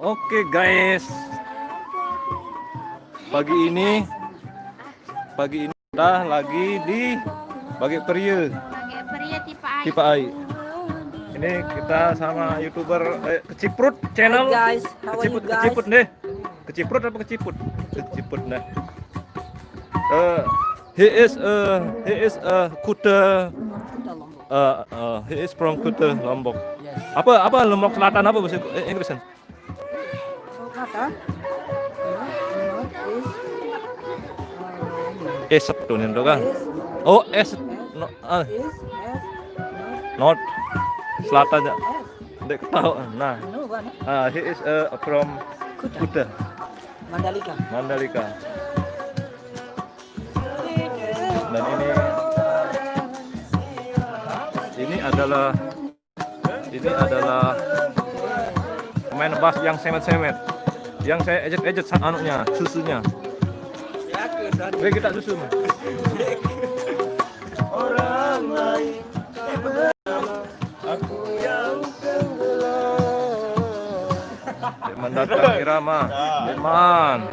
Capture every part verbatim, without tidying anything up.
Oke guys, pagi ini pagi ini kita lagi di Bagi Pria Bagi Pria Tipe Air. Tipe Air. Ini kita sama YouTuber, eh, Keciprut Channel. Hai guys, how are you guys? Keciprut deh. Keciprut apa Keciput? Keciput, nah. Eh, he is, eh, he is, eh, Kuta, eh, eh, he is from Kuta, Lombok. Apa, apa Lombok Selatan apa bahasa Inggris? Selatan. Is tuh nih tuh kan. Oh, is, no, ah, is, is, North. Selatan ya. Ndek tahu. Nah. Ah, he is, eh, from Kuta. Mandalika. Mandalika. Dan ini, ini adalah, ini adalah pemain bass yang semet-semet, yang saya ejet-ejet sa-, anunya, susunya. Weh, kita susu. Mendatang irama, Irman.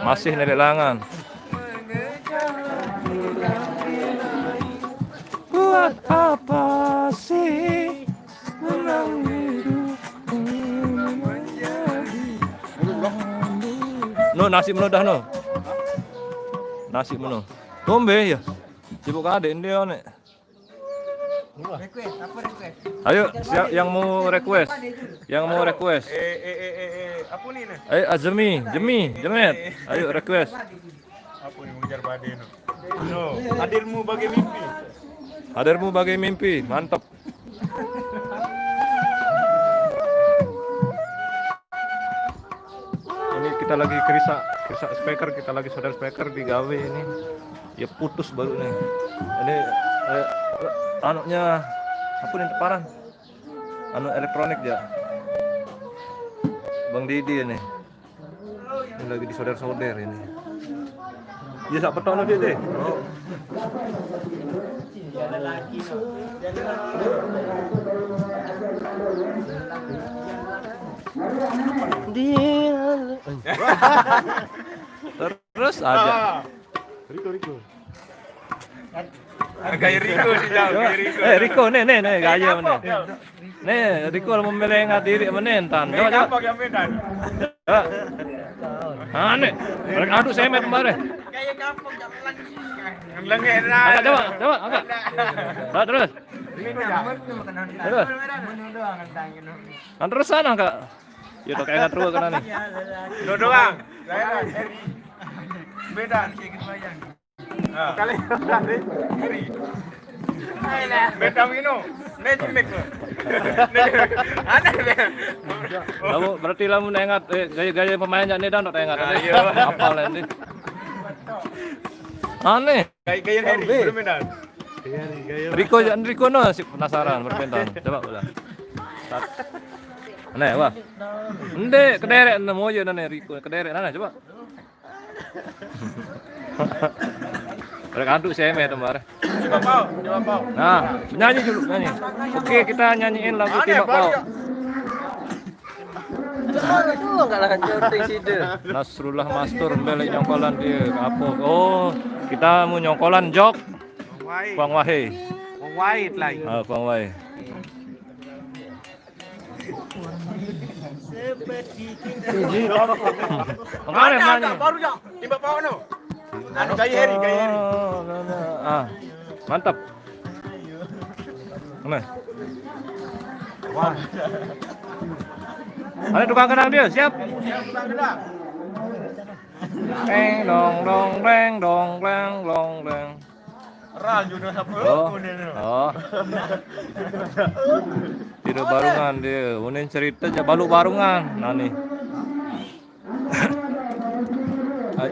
Masih nelik langan. Buat apa sih menang hidup ini menjadi. No, nasi menu dah, no. Nasi menu. Tombe ya. Sibuk adek dia, Nek. Request, apa request? Ayo, siap yang mau request. Yang mau request. Eh, eh, eh, eh, eh, apa ni, nah? Ayo, Azmi, Jemi, Jemet. Ayo, request. Apa ni, mengejar badai, no? No, hadirmu bagai mimpi. Hadirmu bagai mimpi, mantap. Ini kita lagi kerisa, kerisa speaker, kita lagi solder speaker digawe ini. Ya putus baru nih. Ini, eh, anunya, apa nih, teparan? Anu elektronik ya. Bang Didi ini. Ini lagi disolder-solder ini. Ya, sak petok nanti deh. Dia terus aja. Ah. Riko, Riko. Gaya Riko sih, Jal. Gaya Riko. Eh, Riko, nih, nih, nih, gaya mana? Nih, Riko mau melengat diri mana, Tan? Coba, coba. Apa yang beda? Coba. Ah, nih. Mereka aduk semet kemarin. Gaya gampang, jangan lagi. Yang lengket lah. Angkat, coba, coba, angkat. Coba terus. Terus. Kan terus sana, Kak. Ya, tak ingat terus kena nih. Lo doang. Saya Heri. Beda. Nah. Kali tadi Heri. Beda Mino. Nih, cimik lo. Nih. Aneh deh. Kamu berarti lah mau ingat, eh, gaya-gaya pemain jak nih, Dan, tak ingat. Ah, iya. Apal ini. Aneh. Gaya, gaya Heri, belum, Dan. Riko, jak Riko no, si penasaran, berpentan. Coba udah. Aneh, wah. Ndek, kederek nemu aja nane Riko, kederek nane, coba. Ada kantuk semet, Tembar. Coba pau, coba pau. Nah, nyanyi dulu, nyanyi. Oke, kita nyanyiin lagu Tembak Pau. Nasrullah Mastur balik nyongkolan dia, apa? Oh, kita mau nyongkolan jok. Wong Wai. Wong Wai. Wong Wai lain. Ah, Wong Wai. Kemarin nanya. Baru ya, timbak pau no. Anu, gaya Heri, gaya Heri. Oh, no, no. Ah, mantap. Mana? Wah. Ada tukang kenang dia, siap? Siap, tukang kenang. Teng dong dong, teng dong, teng dong, teng. Ral juga apa? Oh. Oh. Tidak barungan dia. Unin cerita aja balu barungan. Nah nih.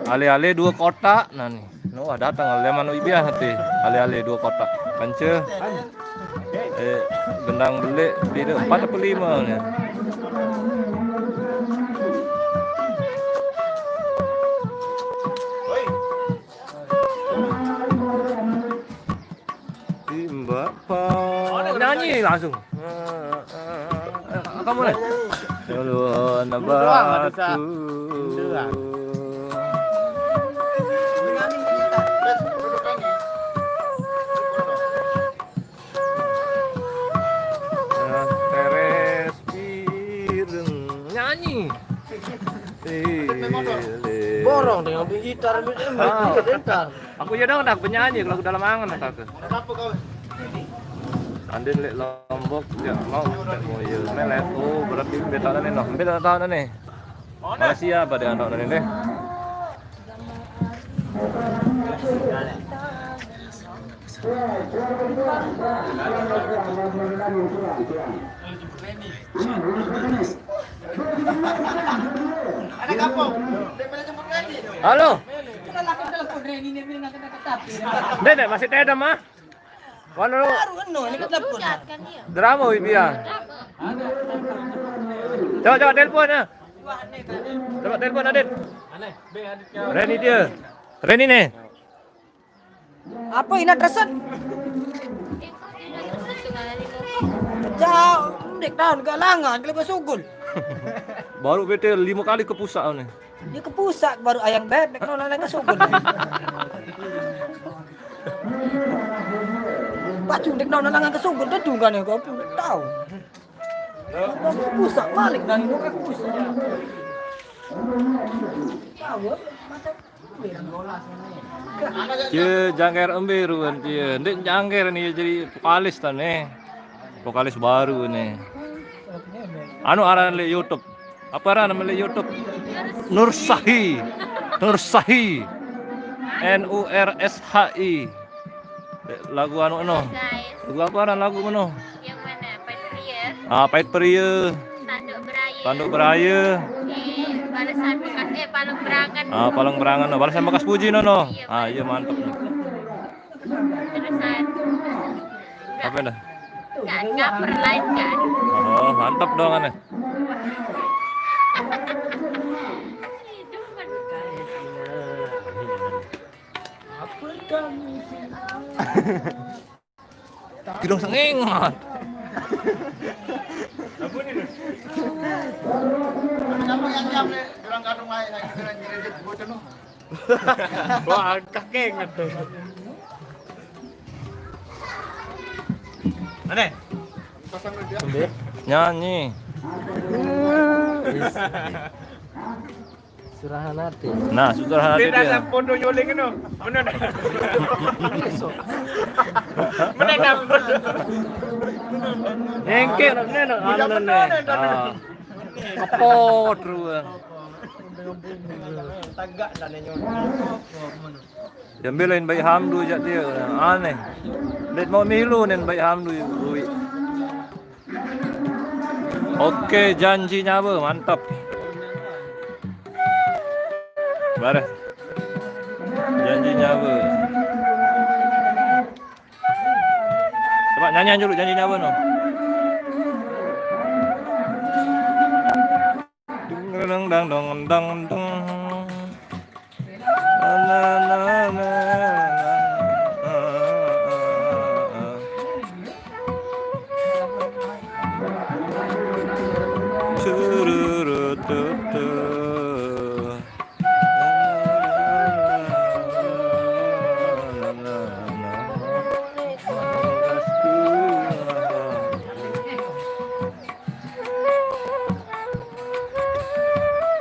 Ale-ale dua kotak. Nah nih. No, wah, datang ale manu ibiah nanti. Ale-ale dua kotak. Kance. Eh, gendang belik, tidak, empat apa lima nih? Timbak pau. Nyanyi langsung. kamu nih. Dulu anak batu. Teres pireng nyanyi. Borong dengan gitar, dentar. Aku ya dong, dak penyanyi kalau dalam angan, tak. Andin lek Lombok, ya mau, lek mau ya melet. Oh, berarti beta nih, noh. Beta tahu nih. Malaysia apa dia anak ini deh? Halo. Dede masih ada mah. Mana lu? Baru eno, ini kan telepon. Drama, Wibia. Coba, coba telepon ya. Coba telepon Adit. Reni dia. Reni nih. Apa ini tersed? Jauh, dek daun galangan, kalau sugul. Baru bete lima kali ke pusat nih. Dia ke pusat baru ayang bebek, no, nang ke sugul. Baju dek no, nang ke sugul, dia juga nih, kau pun tahu. Pusat balik dari no ke pusat. Tahu, mata. Cie jangger embe ruan cie. Ndik jangger nih jadi vokalis ta nih. Vokalis baru nih. Anu aran le YouTube. Apa aran nama le YouTube? Nursahi. Nursahi. N U R S H I. Lagu anu no. Lagu apa aran lagu meno? Yang mana? Pait Pria. Ah, Pait Pria. Tanduk Beraya. Tanduk Beraya. Eh, balasan bekas, eh, Palang Berangan. Ah, Palang Berangan. Balasan bekas puji no, no. Iya, ah, iya, mantap. Terusan. Apa dah? Gak cover lain kan. Oh, mantap dong, aneh. Apa kamu sih? Kidong sengengat. Wah, kakengat tuh. Aneh. Nyanyi. Surahan hati. Nah, surahan hati dia. Pondok Yoling itu. Bener dah. Bener dah. Nyengkek, bener dah. Anu nih. Ah. Kepot terus. Tagak lah nanya. Yang belain baik Hamdu jak dia. Aneh. Dia mau milu nih baik Hamdu. Oke, janji nyawa, mantap. Bareh. Janji nyawa. Coba nyanyian dulu janji nyawa no. Dang dang dang dang dang.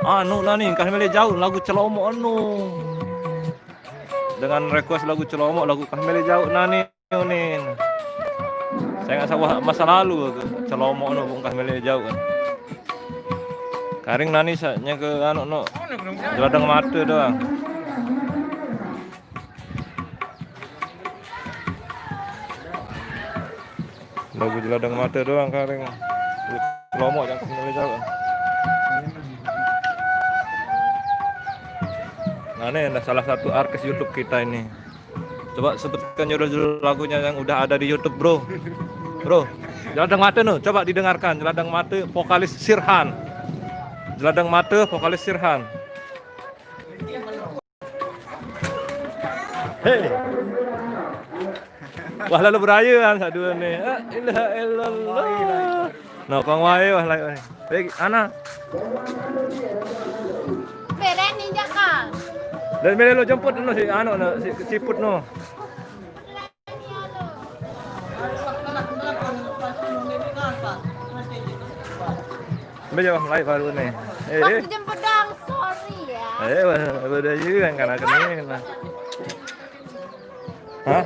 Anu nani, kah mele jauh lagu celomok anu. Dengan request lagu celomok, lagu kah mele jauh nani unin. Saya nggak sabar masa lalu ke celomok no, bukan kah mele jauh kan. Karing nani saknya ke anu no. Jeladang mata doang. Lagu jeladang mata doang karing. Lomo jangan kembali jauh. Nah, ini ada salah satu artis YouTube kita ini. Coba sebutkan judul-judul lagunya yang udah ada di YouTube, bro. Bro, jeladang mata no, coba didengarkan. Jeladang mata vokalis Sirhan. Jeladang mata vokalis Sirhan. Hei. Wah, lalu beraya kan satu ni. La ilaha illallah. No, kong wae wah lai wah. Baik, Ana. Beren ni jakal. Dan beli lo jemput no si anu no si siput no. Beli jawab lai baru ni. Eh, eh. Waktu jemput dong, sorry ya. Eh, wah, udah juga kan karena kena. Hah?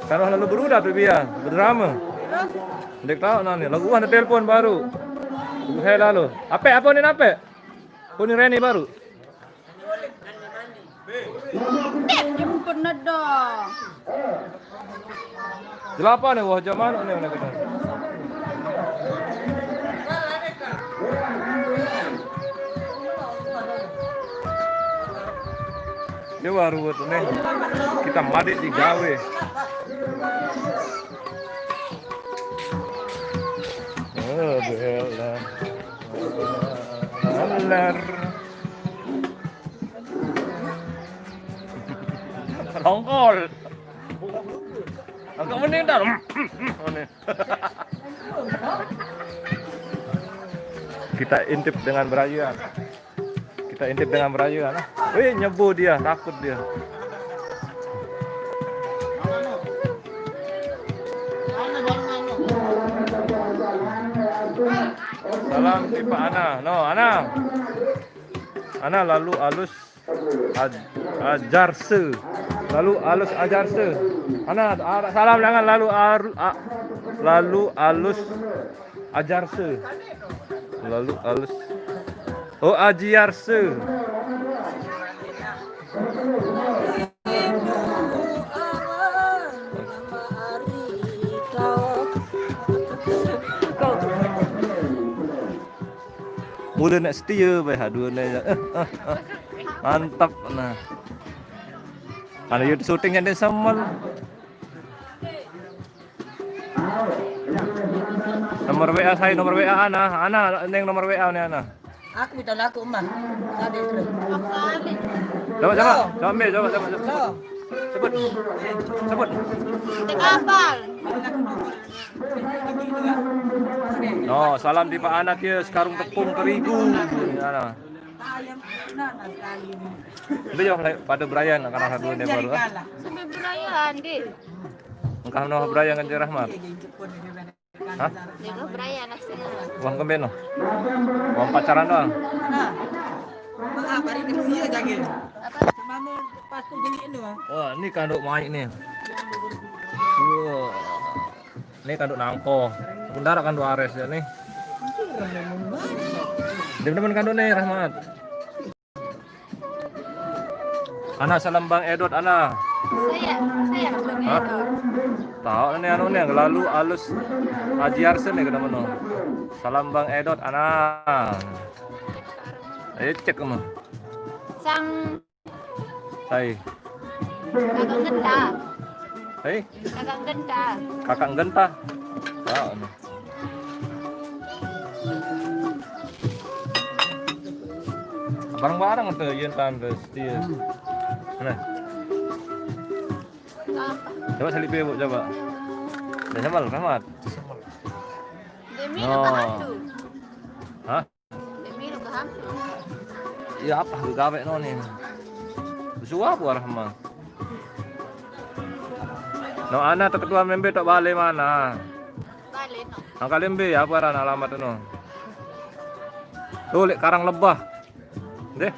Kan lalu berudah tu dia, berdrama. Dek tahu nani, lagu ada telepon baru. Saya lalu. Apa apa ni apa? Pun Reni baru. Dek jemput dong. Jelapa ni wah jaman ni mana kena. Dia baru tu ni. Kita madik digawe. Oh, bela. Alar. Rongkol. Agak mending dah. Ini. Kita intip dengan berayu. Kita intip dengan berayu. Wih, nyebu dia, takut dia. Salam tipe Ana. No, Ana. Ana lalu alus Aj-, ajarse. Lalu alus ajarse. Ana, a-, salam jangan lalu aru-, a-, lalu alus ajarse. Lalu alus. Oh, ajiarse. Mula nak setia bae ha dua ni. Eh, eh, eh. Mantap nah. Ana yo syuting yang sama. Nomor W A saya, nomor W A Ana. Ana neng nomor W A ni Ana. Aku minta lagu emak. Tadi itu. Coba coba, coba ambil, coba coba. Coba. Sebut. Sebut. Tekabal. No, salam di Pak Anak ya, sekarung tepung terigu. Ya, nah. Itu yang pada Brian karena satu dia baru. Sampai Brian deh. Engkau no Brian kan Rahmat. Hah? Dia ke Brian aslinya. Uang kembali no. Uang pacaran doang. Nah. Apa ini iya jage? Apa? Mama pas tu jengik tu ah. Wah, ni kanduk maik ni. Wah. Ni kanduk nangko. Bendara kanduk ares ya ni. Dia teman kanduk ni Rahmat. Ana salam Bang Edot Ana. Saya, saya Bang Edot. Tahu ni anu ni lalu alus Haji Arsen ni kena mana. Salam Bang Edot Ana. Eh cek mana. Sang Hai. Kakak Genta. Hai. Kakak Genta. Kakak Genta. Tahu ni. Bareng-bareng tu Yun tante setia. Nah. Coba salib ibu coba. Dah sambal Rahmat. Demi no. Hah? Demi no kaham. Iya apa gawe no ni? Suwa buah Rahmat. No ana teketua membe tok bale mana? Bale no. Angka lembe apa ran alamat no? Tuh lek Karang Lebah. Deh.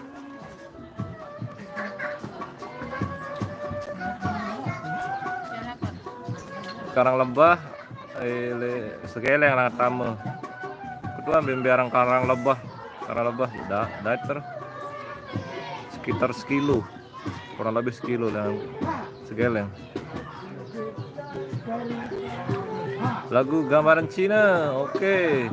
Karang Lebah, eh, le, Segeleng lah tama. Ketua bimbing orang Karang Lebah. Karang Lebah, da, dater. Sekitar sekilo. Kurang lebih sekilo dengan Segeleng. Lagu gambaran Cina, oke.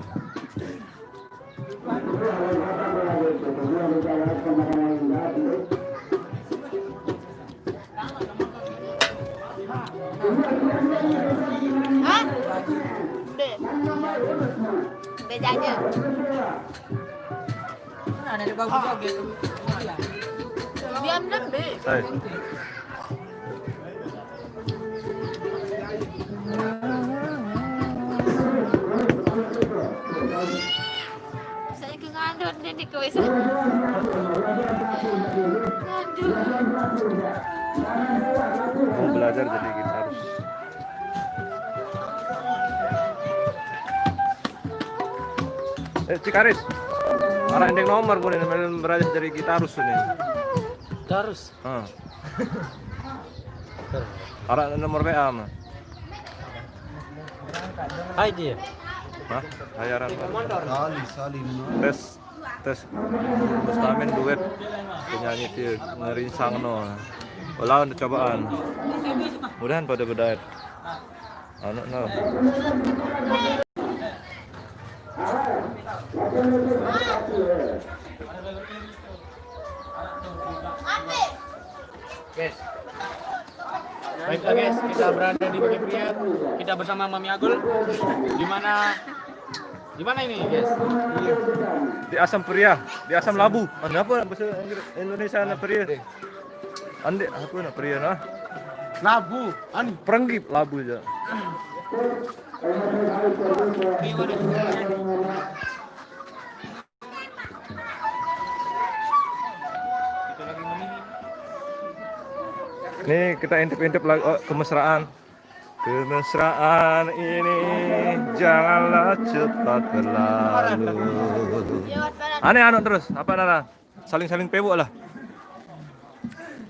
Hah? Be. Be jaja. Mana ada bagus joget. Diam dah, Be. Hai. Mau belajar jadi gitarus. Eh, Cikaris. Arah ending nomor pun ini, main belajar jadi gitarus ini. Gitarus? Heeh. Arah nomor W A mah. Hai dia. Hah? Hayaran. Sali, Sali, no. Tes, tes. Mustamin duet penyanyi dia ngerinsang no. Ulah untuk cobaan. Mudahan pada bedait. Anu no. Guys. Baiklah guys, kita berada di Bukit Pria. Kita bersama Mami Agul. Di mana? Di mana ini, guys? Di Asam Pria, di Asam Labu. Anu apa bahasa Inggris, Indonesia na Pria? Ande apa na Pria na? Labu, anu. Perenggi Labu aja. Nih, kita intip-intip lagu, oh, kemesraan. Kemesraan ini janganlah cepat berlalu. Aneh anu terus, apa Nara? Saling-saling pewok lah.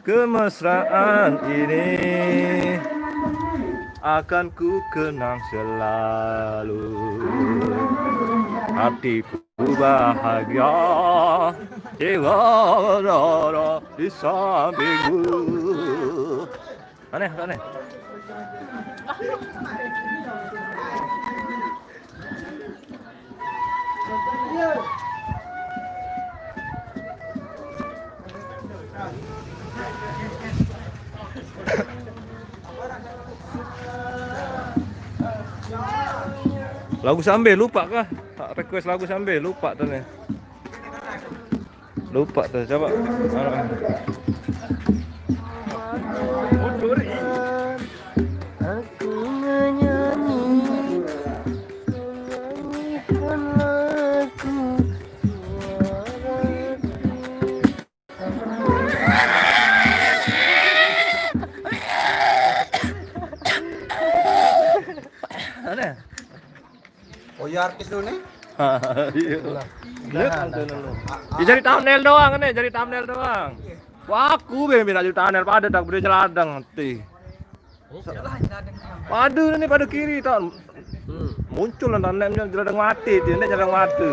Kemesraan ini akan ku kenang selalu. Hatiku bahagia, jiwa berada di sampingmu. Aneh, aneh. Lagu sambil lupa kah? Tak request lagu sambil lupa tuh nih. Lupa tuh, coba. Mana? Aku menyanyi, menyanyikan lagu suaraku. Mana? Oh, iya, artis lu nih? Iya. Iya, kan tuh lu. Ya, jadi thumbnail doang nih, jadi thumbnail doang. Wah, aku be minta jadi thumbnail pada tak beri jeladang nanti. Pada nih, pada kiri tak. Muncul lah thumbnailnya jeladang mati dia, ini jeladang mati.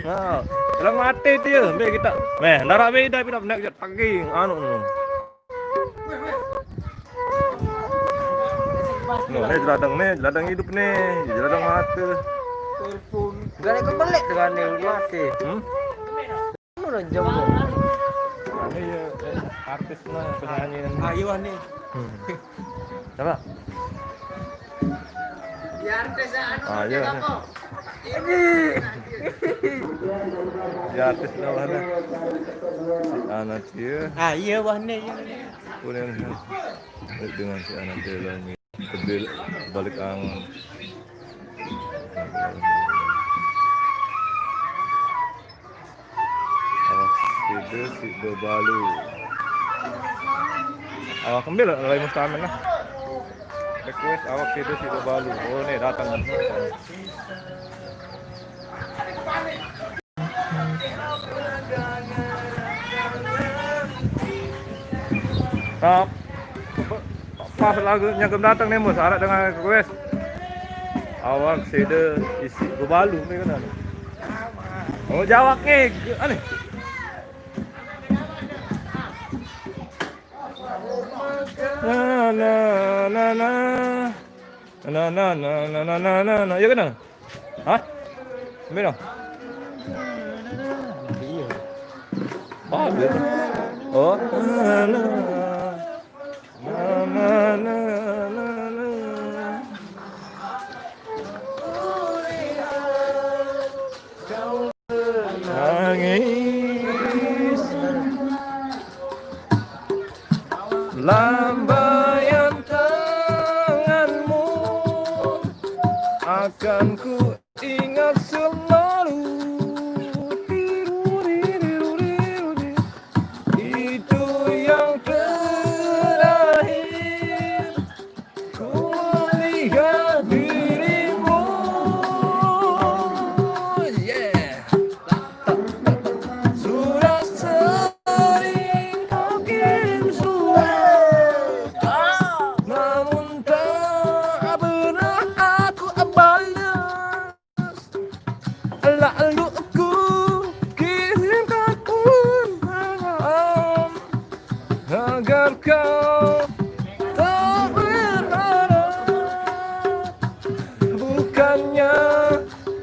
Nah, jeladang mati dia, be kita. Meh, nara beda, beda naik jet pagi anu. Nuh, nih jeladang nih, jeladang hidup nih, jeladang mati. Gak ada kebelet dengan nih mati. Hmm? Mana jam? Ini ya, eh, artis lah, penyanyi. Ayo nih. Hmm. Coba. Ya artis ya, anu, ah, iya. Apa? Ini. Ya artis lah mana? Si Anat ya. Ah, iya, wah nih, iya, nih. Boleh nih. Dengan si Anat ya, lah, nih. Kebil balik angon. Awak sida si bebalu. Awak ambil lah, Rai Mustamin lah. Request awak sida si bebalu. Oh, nih datang. Nah, pas lagu nyangkem datang nih, Mus, arah dengan request. Awak sida isi bebalu nih kan. Oh, jawab nih, aneh. Na, na, na, na. Na, na, na, na, na, na, na, na. Ya kan? Hah? Ambil dong. Iya. Oh, ambil. Oh. Na, na, na, na, na, na. Nangis. Lambaian tanganmu akan ku ingat selalu.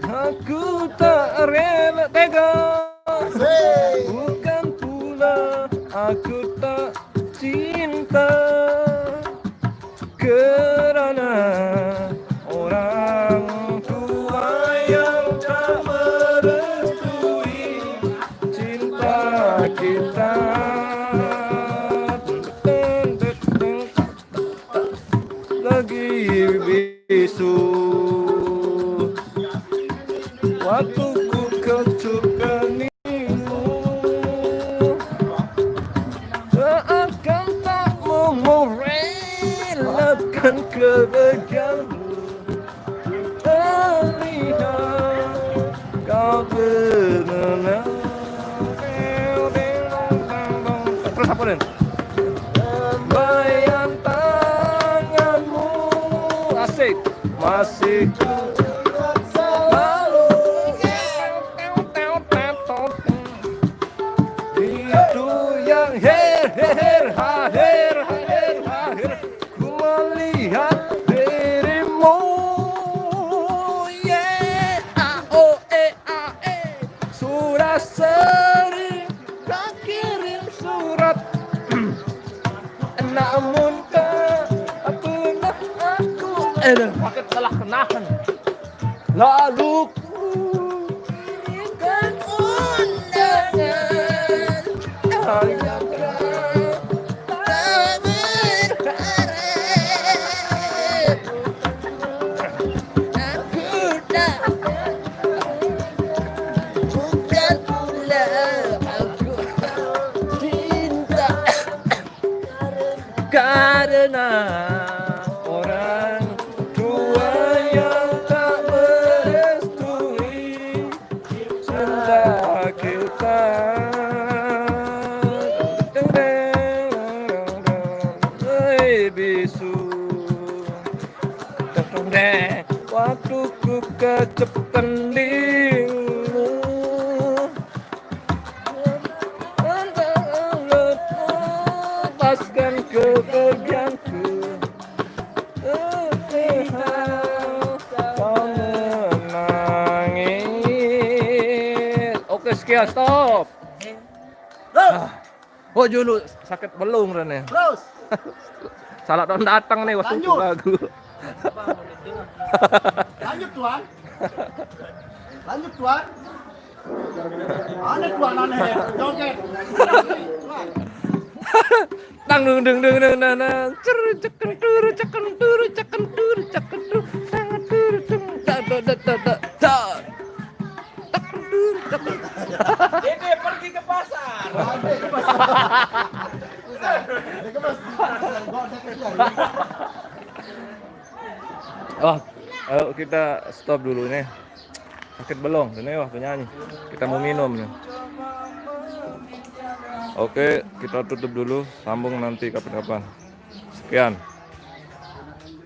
Aku tak rela tega. Bukan pula aku tak cinta, kerana orang tua yang tak merestui cinta kita. Lagi bisu, waktu ku kecup keningmu, seakan tak mau merelakan kebahagiaanmu. Terlihat kau berenang. Terus apa, Len? Lambaian tanganmu, asik. Masih ku selalu. Itu yang her, her, her, ha, her, ha, her, ha, her. Ku melihat dirimu, yeah, A, O, E, A, E. Sudah sering kau kirim surat, namun tak pernah aku, eh, dah, pakai telah kenahan. Lalu ku kirimkan undangan. Hanya tak berharap. Aku tak, bukan pula aku cinta, karena orang tua yang tak merestui cinta kita. Deng, deng, deng, deng, hei, bisu. Deng, deng, deng. Waktu ku kecup keningmu, lepaskan kepergianku. Kau menangis. Oke, sekian, stop. Ah. Oh, dulu sakit belung, Ren, ya? Terus. Salah tahun datang nih waktu itu. Lanjut. Lagu. Lanjut, Tuan. Lanjut, Tuan. Aneh, Tuan, aneh. Joget. Tuan. Tang, dung, dung, dung, dung, dung, dung. Cer, ceken, tur, ceken, tur, ceken, tur, ceken, tur, ceken, tur, ceng, tak, tak, tak, tak, tak. Ini pergi ke pasar. Wah, ayo kita stop dulu nih. Sakit belong, ini wah penyanyi. Kita mau minum nih. Oke, kita tutup dulu. Sambung nanti kapan-kapan. Sekian.